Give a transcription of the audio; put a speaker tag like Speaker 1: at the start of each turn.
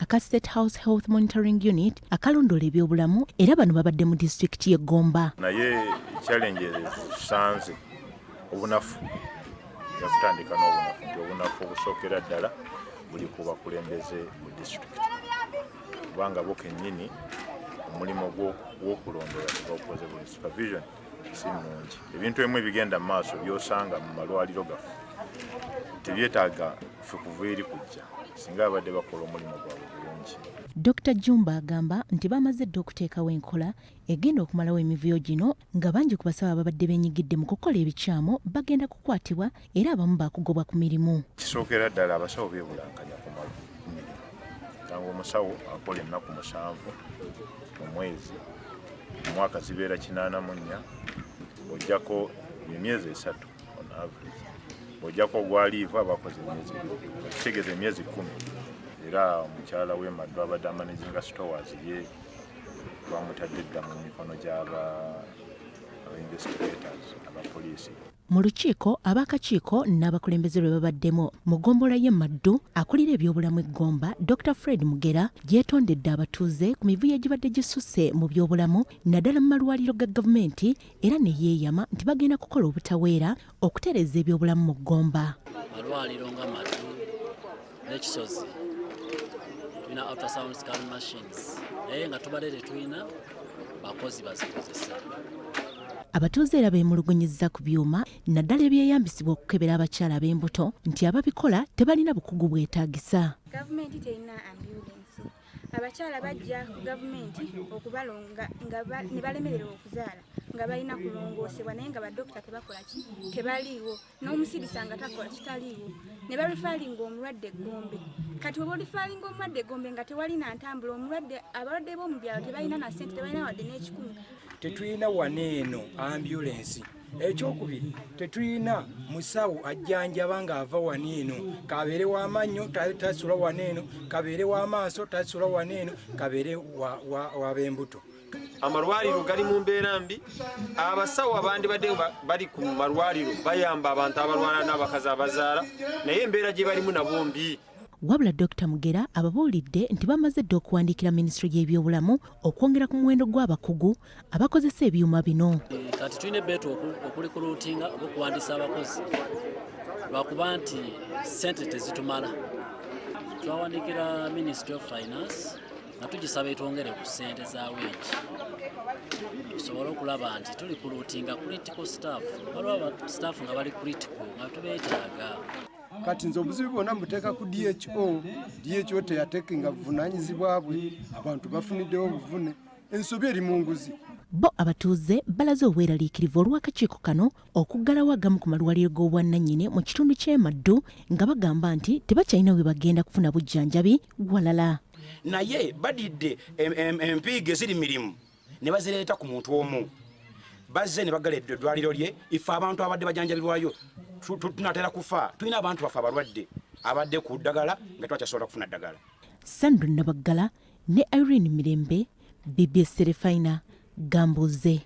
Speaker 1: aka State House Health Monitoring Unit akalondoola ebyobulamu era bano babadde mu disitulikiti y'e Gomba.
Speaker 2: Naye challenges tusanze obunafu yakutandika n'obunafu nti obunafu obusookera ddala buli ku bakulembeze mu disitulikiti kubanga bo kennyini omulimu gw'okulondoola tebawukoze buli supervision si nnungi. Ebintu ebimu ebigenda mu maaso by'osanga mu malwaliro gaffe tebyetaaga ffe kuva eri kujja singa babadde bakola omulimu gwabwe bulungi.
Speaker 1: Dokita Jumba agamba nti bamaze dda okuteekawo enkola egenda okumalawo emivuyo gino nga bangi ku basawo ababadde beenyigidde mu kukola ebikyamu bagenda kukwatibwa era abamu baakugobwa ku mirimu.
Speaker 2: Kisookera ddala abasawo beebulankanya ku mirimu nga omusawo akola ennaku 7 mu mwezi, mu mwaka zibeera 84, ojjako emyezi 3 on average, ojjako ogwa leave abakoze emyezi 2, okitegeeza emyezi 10. Era omukyala w'e Maddu abadde amanaginga stores ye bamutadde dda mu mikono gy'aba investigators abapoliisi.
Speaker 1: Mu lukiiko ab'akakiiko n'abakulembeze lwe babaddemu mu ggombolola y'e Maddu, akulira ebyobulamu e Gomba Dr Fred Mugera yeetondedde abatuuze ku mivuyo egibadde gisusse mu byobulamu naddala mu malwaliro ga gavumenti era ne yeeyama nti bagenda kukola obutaweera okutereeza ebyobulamu mu Gomba.
Speaker 3: Malwaliro nga Maddu n'Ekisozi tulina ultrasound scan machines naye nga tubadde tetulina bakozi bazikozesa.
Speaker 1: Abatuuze era beemulugunyizza ku byuma naddala ebyeyambisibwa okukebera abakyala ab'embuto nti ababikola tebalina bukugu bwetaagisa.
Speaker 4: Gavumenti terina ambulensi. Abakyala bajja ku gavumenti okubalonga nga ne balemererwa okuzaala nga balina kulongoosebwa naye nga badokita tebakola ki tebaliiwo n'omusirisa nga takola kitaliiwo ne bareferringa omulwadde eggombe. Kati oba oreferringa omulwadde eggombe nga tewali na ntambula, omulwadde abalwadde b'omu byalo tebalina na ssente, tebalina wadde n'ekikumi.
Speaker 5: Tetulina wano eno ambulensi. Ekyokubiri, tetulina musawo ajjanjaba ng'ava wano eno, kabeere w'amannyo tasula wano eno, kabeere w'amaaso tasula wano eno, kabeere w'ab'embuto.
Speaker 6: Amalwaliro gali mu mbeera mbi, abasawo abandibadde bali ku malwaliro bayamba abantu abalwala n'abakazi abazaala, naye embeera gye balimu nabo mbi.
Speaker 1: Wabula Dr Mugera ababuulidde nti bamaze dda okuwandiikira minisitule y'ebyobulamu okwongera ku muwendo gw'abakugu abakozesa ebyuma bino.
Speaker 3: Kati tulina ebbeetu okurecruitinga oba okuwandiisa abakozi lwakuba nti ssente tezitumala. Twawandiikira Ministry of Finance nga tugisaba etwongere ku ssente za wage tusobole okulaba nti turecruitinga critical staff. Waliwo aba staff nga bali critical nga tubeetaaga.
Speaker 7: Kati nze obuzibu bwonna mbuteeka ku DHO. DHO teyatekinga buvunaanyizibwa bwe, abantu bafuniddewo obuvune, ensobi eri mu nguzi.
Speaker 1: Bo abatuuze balaze obweraliikirivu olw'akakiiko kano okuggalawo agamu ku malwaliro g'obwannannyini mu kitundu ky'e Maddu nga bagamba nti tebakyalina we bagenda kufuna bujjanjabi walala.
Speaker 8: Naye badidde empiiga eziri mirimu ne bazireeta ku muntu omu, bazze ne baggala eddwaliro lye. Ife abantu abadde bajanjabirwayo tunatera kufa, tulina abantu baffe abalwadde abadde ku ddagala nga twakyasobola kufuna ddagala.
Speaker 1: Sandra Nabaggala ne Irene Mirembe, BBS Terefayina, Gambuuze.